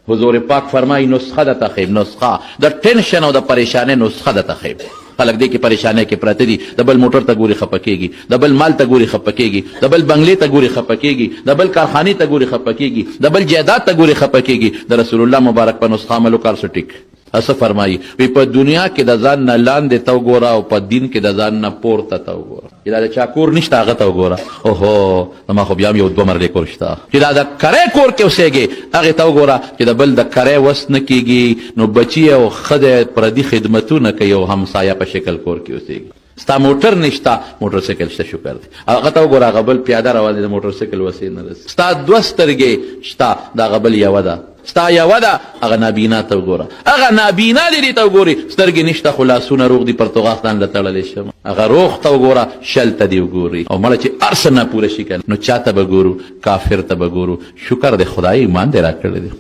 حضور پاک فرمایي نسخه د تخیب، نسخه د ټینشن او د پریشانۍ نسخه د تخیب. خلک دې کې پریشانۍ کې پراته دي، د بل موټر ته ګوري خپه کېږي، د بل مال ته ګوري خپه کېږي، د بل بنګلې ته ګوري خپه کېږي، د بل کارخانې ته ګوري خپه کېږي، د بل جایداد ته ګوري خپه کېږي. د رسول الله مبارک په نسخه عمل وکړ څه ټیک. څه فرمایي؟ وی په دنیا کې د ځان نه لاندې ته وګوره او په دین کې د ځان نه پورته ته وګوره. چې دا د چا کور نشته هغه ته وګوره، اوهو زما خو بیا هم یو دوه مرلې کور شته. چې دا د کرې کور کې اوسېږې هغې ته وګوره چې د بل د کرې وس نه کېږي نو بچي او ښځه پردي خدمتونه کوي او همسایه په شکل کور کې اوسېږي. ستا موټر نشته، موټر سایکل شته، شکر دی. هغه ته وګوره، هغه بل پیاده روان دی، د موټر سایکل وسې نه رسي. ستا دوه سترګې شته، د هغه بل یوه ده. ستا یوه ده، هغه نابینا ته وګوره، هغه نابینا دی، دې ته وګوري، سترګې نشته خو لاسونه روغ دي، پرتوغاښ ځان له تړلی شم. هغه روغ ته وګوره، شل ته دې وګوري. او مړه چې هر څه ناپوره شي که نو چا ته به ګورو؟ کافر ته به ګورو. شکر دی خدای ایمان دې راکړی دی.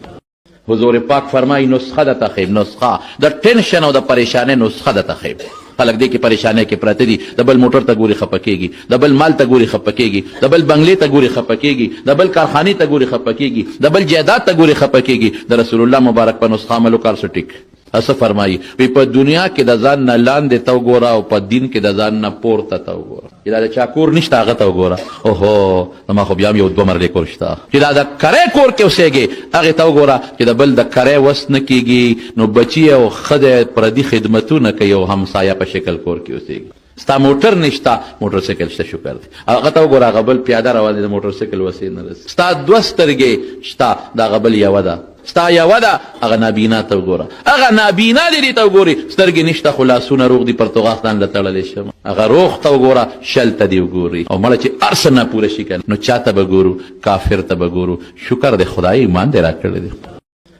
حضور پاک فرمایي نسخه د تخیب، نسخه د ټینشن او د پریشانۍ نسخه د تخیب. خلک دې کې پریشانۍ کې پراته دي، د بل موټر ته ګوري خپه کېږي، د بل مال ته ګوري خپه کېږي، د بل بنګلې ته ګوري خپه کېږي، د بل کارخانې ته ګوري خپه کېږي، د بل جایداد ته ګوري خپه کېږي. د رسول الله مبارک په نسخه عمل وکړ څه ټیک. څه فرمایي؟ وی په دنیا کې د ځان نه لاندې ته وګوره او په دین کې د ځان نه پورته ته وګوره. چې دا د چا کور نشته هغه ته وګوره، اوهو زما خو بیا هم یو دوه مرلې کور شته. چې دا د کرې کور کې اوسېږې هغې ته وګوره چې د بل د کرې وس نه کېږي نو بچي او ښځه پردي خدمتونه کوي او همسایه په شکل کور کې اوسېږي. ستا موټر نشته، موټر سایکل شته، شکر دی. هغه ته وګوره، هغه بل پیاده روان دی، د موټر سایکل وسې نه رسي. ستا دوه سترګې شته، د هغه بل یوه ده. ستا یوه ده، هغه نابینا ته وګوره، هغه نابینا دی، دې ته وګوري، سترګې نشته خو لاسونه روغ دي، پرتوغاښ ځان له تړلی شم. هغه روغ ته وګوره، شل ته دې وګوري. او مړه چې هر څه ناپوره شي که نو چا ته به ګورو؟ کافر ته به ګورو. شکر دی خدای ایمان دې راکړی دی.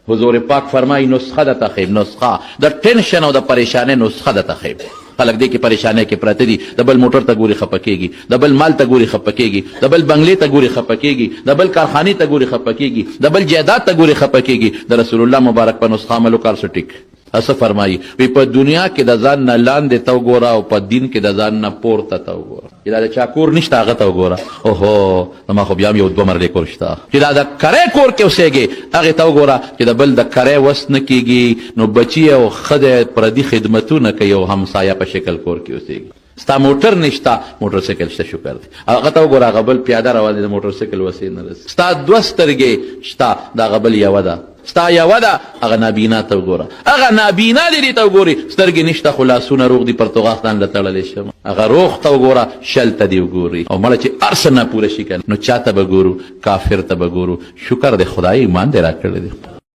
حضور پاک فرمایي نسخه د تخیب، نسخه د ټینشن او د پریشانۍ نسخه د تخیب. خلک دې کې پریشانۍ کې پراته دي، د بل موټر ته ګوري خپه کېږي، د بل مال ته ګوري خپه کېږي، د بل بنګلې ته ګوري خپه کېږي، د بل کارخانې ته ګوري خپه کېږي، د بل جایداد ته ګوري خپه کېږي. د رسول الله مبارک په نسخه عمل وکړ څه ټیک. څه فرمایي؟ وی په دنیا کې د ځان نه لاندې ته وګوره او په دین کې د ځان نه پورته ته وګوره. چې دا د چا کور نشته هغه ته وګوره، اوهو زما خو بیا هم یو دوه مرلې کور شته. چې دا د کرې کور کې اوسېږې هغې ته وګوره چې د بل د کرې وس نه کېږي نو بچي او ښځه پردي خدمتونه کوي او همسایه په شکل کور کې اوسېږي. ستا موټر نشته، موټر سایکل شته، شکر دی. هغه ته وګوره، هغه بل پیاده روان دی، د موټر سایکل وسې نه رسي. ستا دوه سترګې شته، د هغه بل یوه ده. ستا یوه ده، هغه نابینا ته وګوره، هغه نابینا دی، دې ته وګوري، سترګې نشته خو لاسونه روغ دي، پرتوغاښ ځان له تړلی شم. هغه روغ ته وګوره، شل ته دې وګوري. او مړه چې هر څه ناپوره شي که نو چا ته به ګورو؟ کافر ته به ګورو. شکر دی خدای ایمان دې راکړی دی.